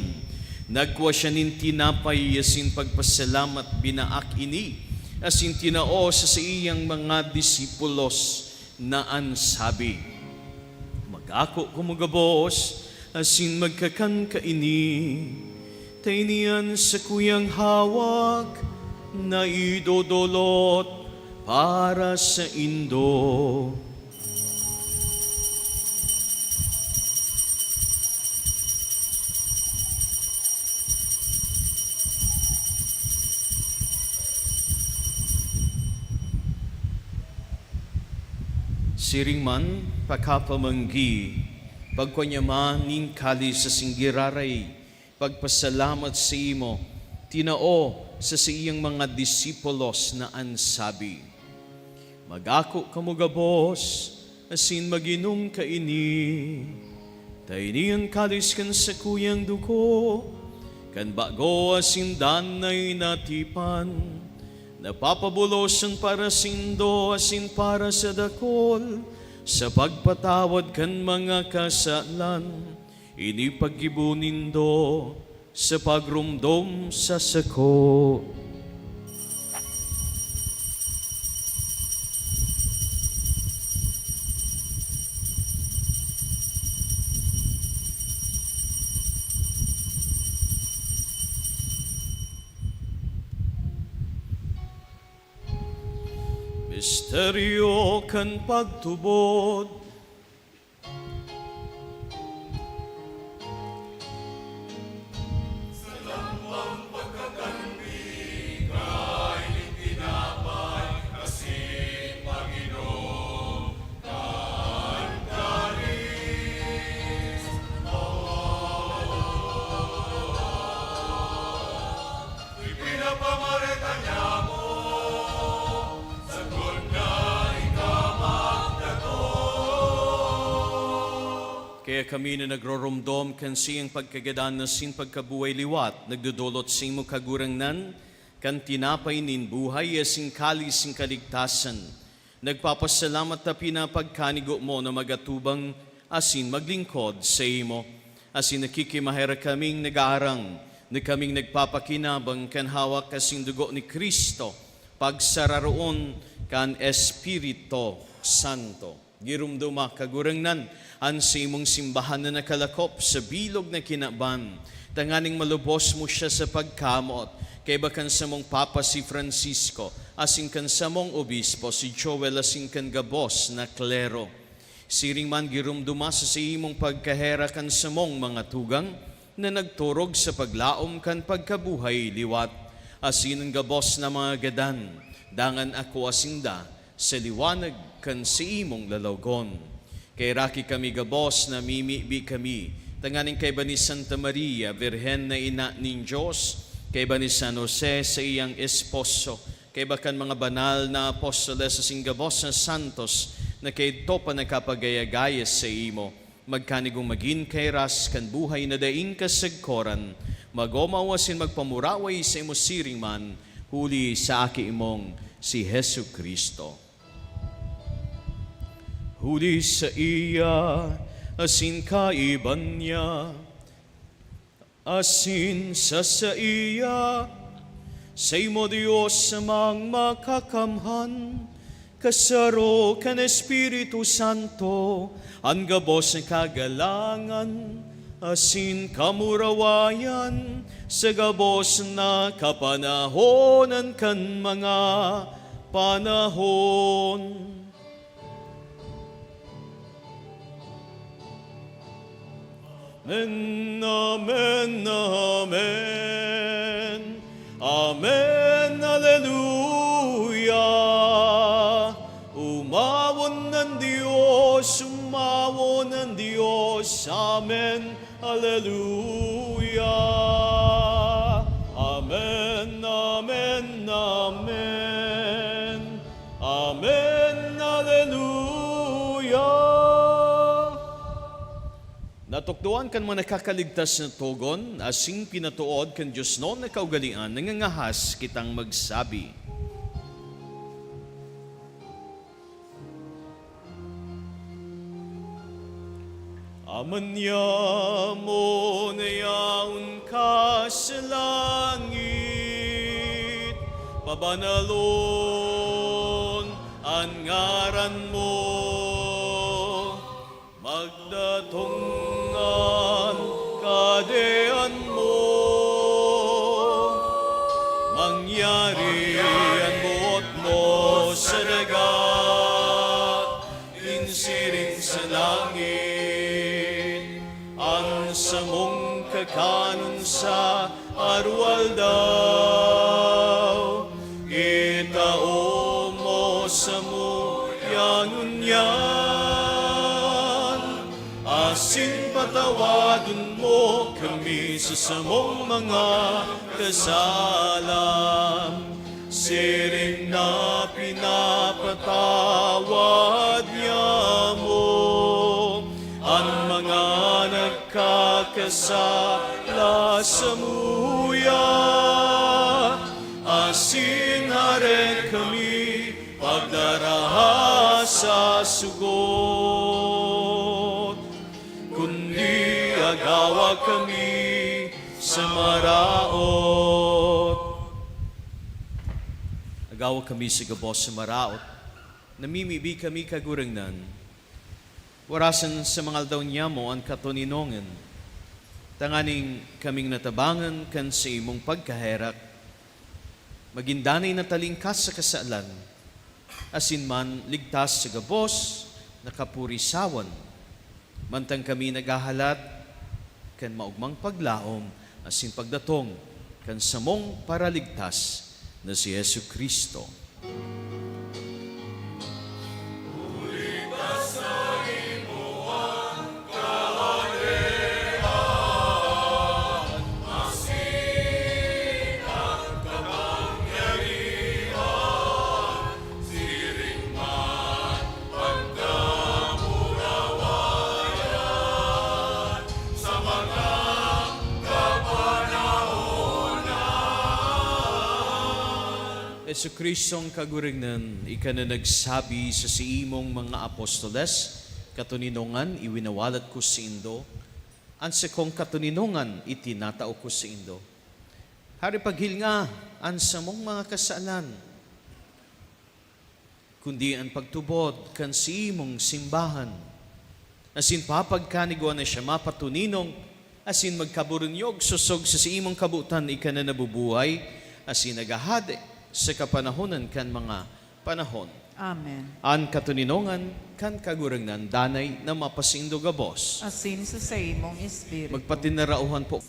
nagkua siya nin tinapay asin pagpasalamat, binaak ini asin tinao sa saiyang mga disipulos na an sabi, "Mag-ako kamo gabos asin magkakan kaini, ta ini an sakuyang hawak na idodolot para saindo." Siring man, pakapamanggi, pagkua niya man nin kalis asin giraray, pagpasalamat saimo, tinao sa saiyang mga disipulos na an sabi, "Mag-ako kamo gabos asin mag-inom kaini, ta ini an kalis kan sakuyang dugo kan bago asin danay na tipan, na papabolosan para saindo asin para sa dakul sa pagpatawad kan mga kasalan. Ini paggibo nindo sa pagromdom sa sako. Misteryo kan pagtubod. Kaya kami na nagroromdom kan saiyang pagkagadan asin pagkabuhay liwat, nagdodolot saimo, Kagurangnan, kan tinapay nin buhay asin kalis nin kaligtasan. Nagpapasalamat ta pinapagkanigo mo na magatubang asin maglingkod saimo. Asin nakikimaherak kaming nag-aarang na kaming nagpapakinabang kan hawak asin dugo ni Cristo, pagsararoon kan Espiritu Santo. Giromdoma, Kagurangnan, an saimong simbahan na nakalakop sa bilog na kinaban, tanganing malubos mo siya sa pagkamot, kaiba kan samong Papa si Francisco, asin kan samong Obispo si Joel, asin kan gabos na klero. Siring man, giromdoma sa saimong pagkaherak an samong mga tugang na nagturog sa paglaom kan pagkabuhay liwat, asin an gabos na mga gadan, dangan akoa sinda sa liwanag kan saimong lalawgon. Kaheraki kami gabos, namimibi kami tanganing kaiba ni Santa Maria, Birhen na Ina nin Dios, kaiba ni San Jose, saiyang esposo, kaiba kan mga banal na apostoles asin gabos na santos na kaidto pa nakapagaya-gaya saimo, magkanigong magin kairas kan buhay na daing kasagkoran, mag-omaw asin magpamuraway saimo siring man, huli sa Aki mong si Jesu-Cristo. Huli saiya, asin kaiba niya, asin sa saiya, saimo, Dios Amang Makakamhan, kasaro kan Espiritu Santo, an gabos na kagalangan asin kamurawayan sa gabos na kapanahonan kan mga panahon. Amen, amen, amen. Amen, aleluya. Umawon an Dios, umawon an Dios. Amen, aleluya. Amen, amen, amen. Amen, aleluya. Natukdoan kan mga nakakaligtas na togon, asin pinatood kan diosnon na kaugalean, nangangahas kitang magsabi. Ama niamo na yaon ka sa langit, pabanalon an ngaran mo. Magdatong an Kahadean mo, mangyari an boot mo sa daga, nin siring sa langit. An samong kakanon sa aroaldaw, itao mo samo yan ngunyan, asin patawadon mo kami sa samong mga kasalan, siring na pinapatawad niamo an mga nagkakasala samuya, asin hare kami pagdaraha sa sugot, kundi Agawa kami sa maraot. Agawa kami sa gabos sa maraot. Namimibi kami, Kagurangnan. Warasan sa mga aldaw niyamo an katoninongan, tanganing kaming natabangan kan saimong pagkaherak, magin danay na talingkas sa kasalan, asin man ligtas sa gabos na kapurisawan, mantang kami naghahalat kan maogmang paglaom asin pagdatong kan samong Paraligtas na si Jesu-Cristo. Jesu-Cristong Kagurangnan, ika na nagsabi sa saimong mga apostoles, "Katoninongan, iwinawalat ko saindo, an sakong katoninongan itinatao ko saindo." Hari, paghilinga an samong mga kasalan, kundi an pagtubod kan saimong simbahan. Asin papagkanigwa na siya mapatoninong, asin magkaburunyog sosog sa saimong kabotan, ika na nabubuhay, asin naghahade sa kapanahonan kan mga panahon. Amen. An katoninongan kan Kagurangnan danay na mapasaindo gabos. Asin sa saimong espiritu. Magpatinarauhan po.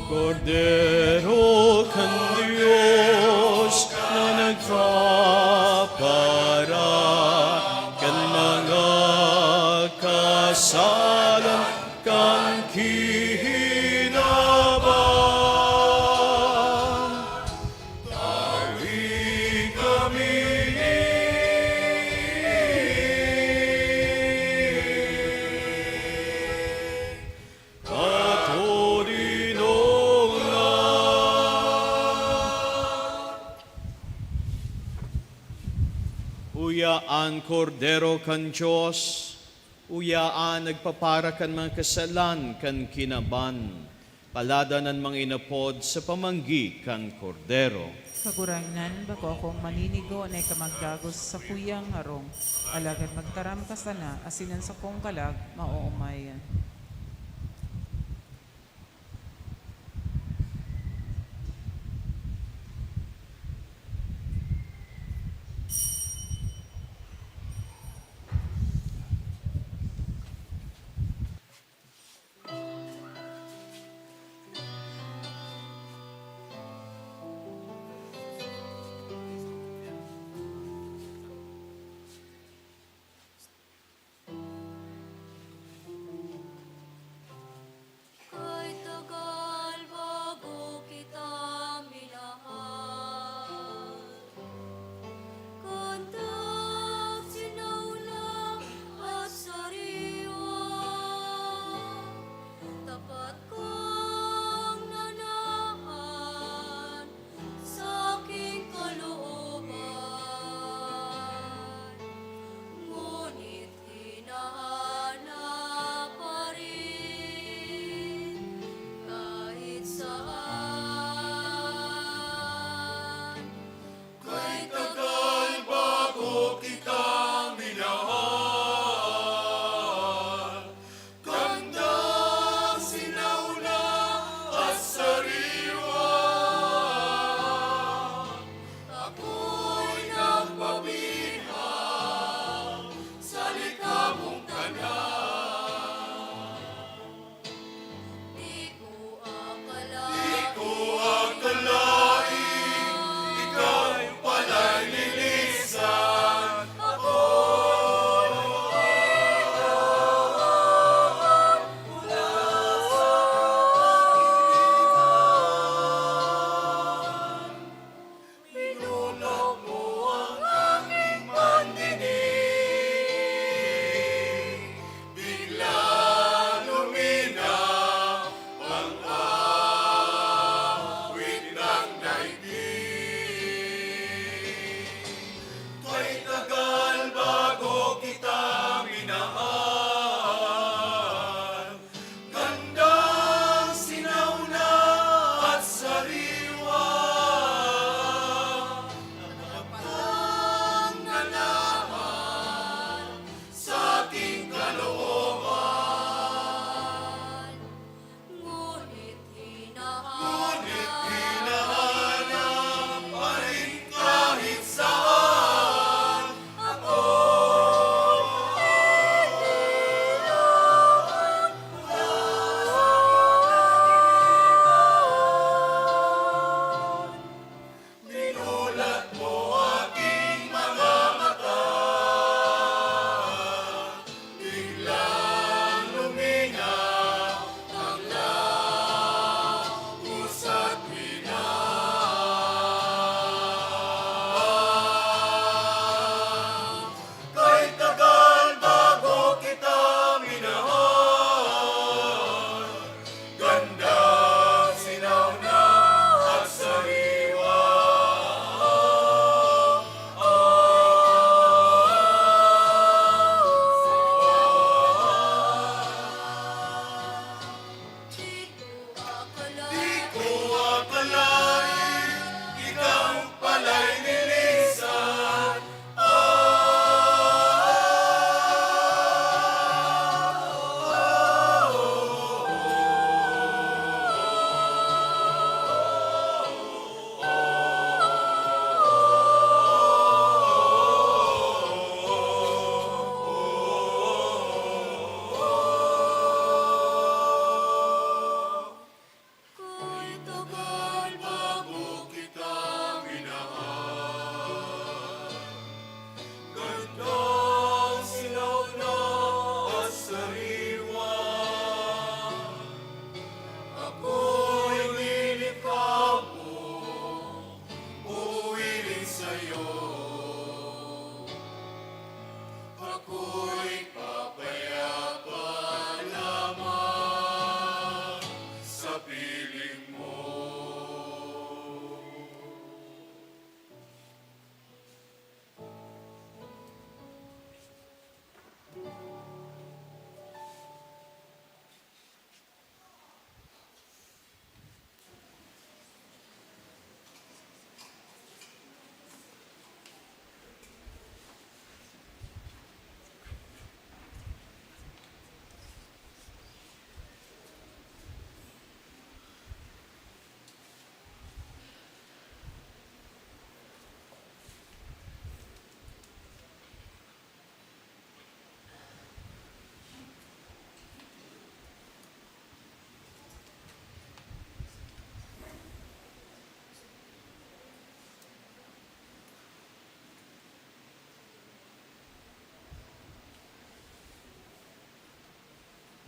Kordero kan Dios na nagpapara kan mga kasalan kan kinaban. Tawi kami ni Katoninongan. Uya an Kordero kan Dios, uya an nagpapara kan mga kasalan kan kinaban. Paladan an mga inapod sa pamanggi kan Kordero. Kagurangnan, bako akong maninigo na ika magdagos sa sakuyang harong, alagad magtaram ka sana, asin an sakong kalag maoomayan.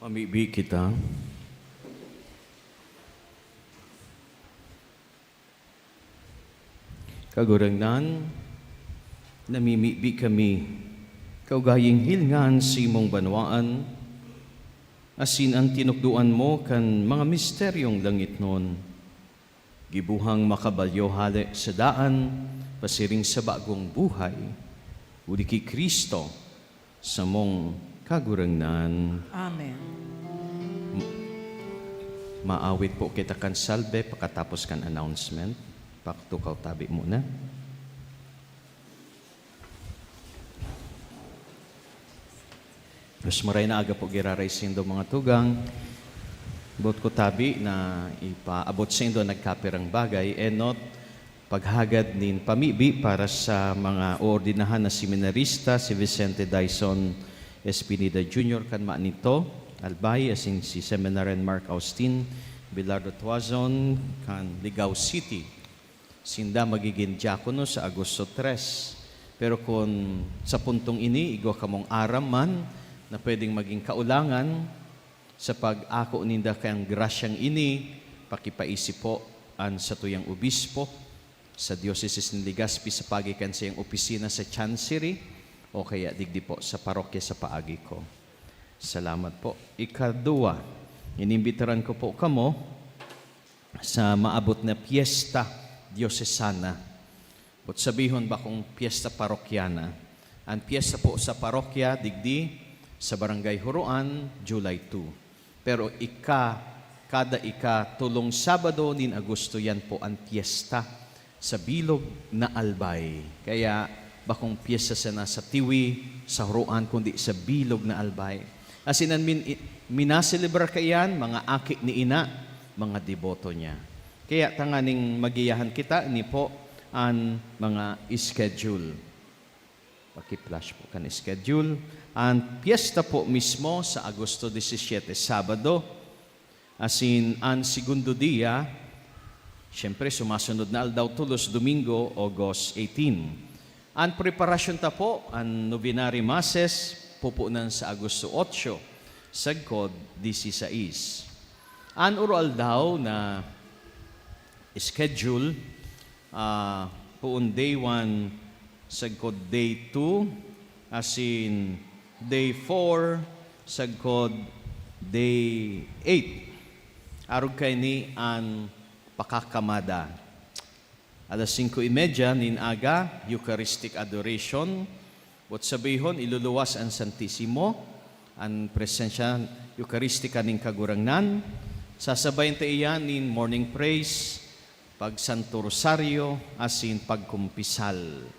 Mamibi kita. Kagurangnan, namimibi kami, kaugaying hilngan sa imong banwaan, asin an tinukdoan mo kan mga misteryong langitnon. Gibuhang makabalyo hale sa daan, pasiring sa bagong buhay, huli ki Cristo, samong Kagurangnan. Amen. M-, maawit po kita kan salve pakatapos kan announcement. Paktukaw tabi muna. Mas maray na aga po giraray saindo, mga tugang. Boot ko tabi na ipaabot saindo an nagkapirang bagay, enot, paghagad nin pamibi para sa mga oordinahan na seminarista, si Vicente Dyson Espineda Junior kan Manito, Albay, asin si Seminarian Mark Austin Bilardo Tuazon kan Ligao City. Sinda magigin diakono sa Agosto tres. Pero kun sa puntong ini, igwa kamong aram man na pwedeng maging kaulangan sa pag-ako ninda kan grasyang ini, pakipaisip po an satuyang obispo sa Diocese nin Legazpi sa paagi kan saiyang opisina sa Chancery o kaya digdi po sa parokya sa paagi ko. Salamat po. Ikaduwa, inimbitaran ko po kamo sa maabot na pyesta diosesana. Boot sabihon, bakong pyesta parokyana. An pyesta po sa parokya digdi sa Barangay Huroan, July two. Pero ika-, kada ikatolong Sabado nin Agosto, yan po an pyesta sa bilog na Albay. Kaya bakong pyesta sana sa Tiwi, sa Huroan, kundi sa bilog na Albay. Asin an min-, i-, minaselebrar kaiyan, mga aki ni ina, mga deboto niya. Kaya tanganing magiyahan kita, ini po an mga schedule. Paki-flash po kan schedule. An pyesta po mismo sa Agosto disisiyete, Sabado, asin an segundo dia, siyempre, sumasunod na aldaw, tolos, Domingo, August eighteen. An preparasyon ta po, an novenary masses, pupunan sa Agosto otso, sagkod disisais. An oro-aldaw na schedule, ah, poon day one, sagkod day two, asin day four, sagkod day eight. Arog kaini an pakakamada. Alas singko y media nin aga, Eucharistic Adoration. Boot sabihon, iluluwas an Santisimo, an presensya Eukaristika nin Kagurangnan. Sasabayan ta iyan nin morning praise, pagsanto rosaryo, asin pagkumpisal.